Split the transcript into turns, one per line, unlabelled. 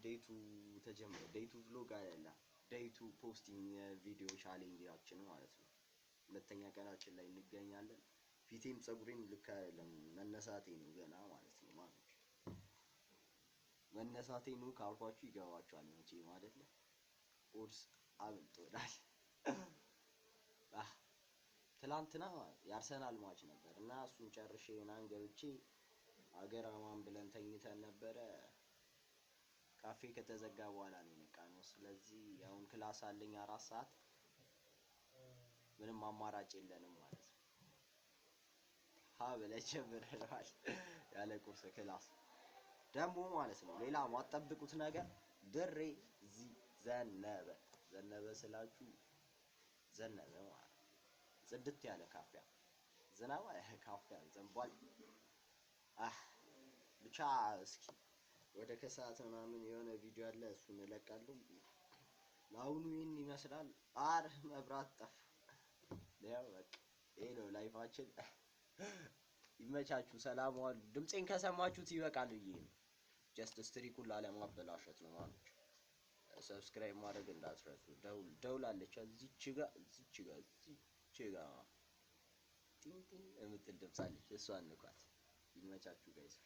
Day two ተጀመረ። Day two vlog አይደለም፣ day two posting video challenge ኣችን ማለት ነው። ሁለተኛ ቀናችን ላይ እንገኛለን። ፊቴም ፀጉሬም ልክ አይደለም። መነሳቴ ነው ገና ማለት ነው። ማለት መነሳቴ ነው ካልኳችሁ ይገባችኋል መቼም አይደለ? ቁርስ አብልጦናል። አህ ትላንትና የአርሰናል match ነበር እና እሱን ጨርሼ ምናምን ገብቼ አገር አማን ብለን ተኝተን ነበረ። ካፌ ከተዘጋ በኋላ ነው የነቃነው። ስለዚህ አሁን class አለኝ 4 ሰዓት። ምንም አማራጭ የለንም ማለት ነው። ሀ ብለን ጀምረናል ያለ ቁርስ class ደግሞ ማለት ነው። ሌላ ማጠብቁት ነገር ድሬ እዚህ ዘነበ። ዘነበ ስላችሁ ዘነበ ማለት ነው። ጽድት ያለ ካፊያ ዝናብ ካፊያ ዘንቧል። አህ ብቻ እስኪ ወደ ከሰዓት ምናምን የሆነ ቪዲዮ አለ፣ እሱን እለቃለሁ። ለአሁኑ ይህን ይመስላል። አር መብራት ጠፋ። ያው በቃ ይሄ ነው life ኣችን። ይመቻችሁ። ሰላም ዋሉ። ድምፄን ከሰማችሁት ይበቃል ብዬ ነው። Just streak ኡን ላለማበላሸት ነው ማለት። Subscribe ማድረግ እንዳትረሱ። ደውል ደውል አለች እዚች ጋ፣ እዚች ጋ፣ እዚች ጋ ጢን ጢን የምትል ድምፅ አለች። እሷን ንኳት። ይመቻችሁ guys።